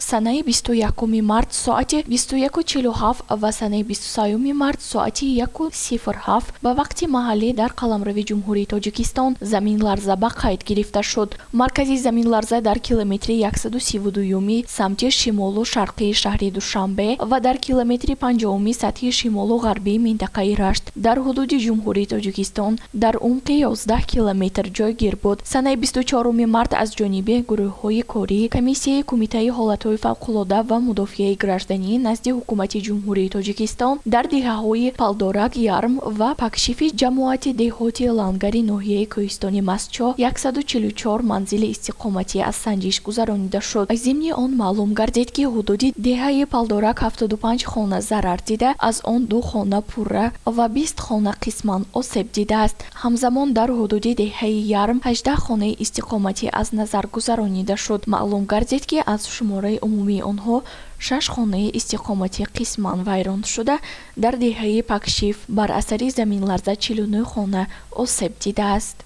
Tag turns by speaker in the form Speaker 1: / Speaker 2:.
Speaker 1: Санаи 21 март соати 21:47 ва санаи 23 март соати 1:07 ба вақти маҳаллӣ дар қаламрави Ҷумҳурии Тоҷикистон заминларза ба қайд гирифта шуд. Маркази заминларза дар километри 132-юми самти шимолу шарқии шаҳри Душанбе ва дар километри 50-уми сатҳи шимолу ғарбии минтақаи Рашт дар ҳудуди Ҷумҳурии Тоҷикистон дар умқи 11 километр ҷойгир буд. Санаи 24 март аз ҷониби гурӯҳҳои кории комиссияи Кумитаи ҳолатҳои фавқулода ва мудофиаи гражданӣ назди Ҳукумати Ҷумҳурии Тоҷикистон дар деҳаҳои Палдорак, Ярм ва Пакшифи ҷамоати деҳоти Лангари ноҳияи Кӯҳистони Мастчоҳ 144 манзили истиқоматӣ аз санҷиш гузаронида шуд. Зимни он маълум гардид, ки ҳудуди деҳаи Палдорак 75 хона зарар дида, аз он ду хона пурра ва 20 хона қисман осеб дидааст. Ҳамзамон дар ҳудуди деҳаи Ярм 18 хонаи истиқоматӣ аз назар гузаронида шуд. Маълум гардид, ки аз шумораи умумии онҳо шаш хонаи истиқоматӣ қисман вайрон шуда, дар деҳаи Пакшиф бар асари заминларза 49 хона осеб дидааст.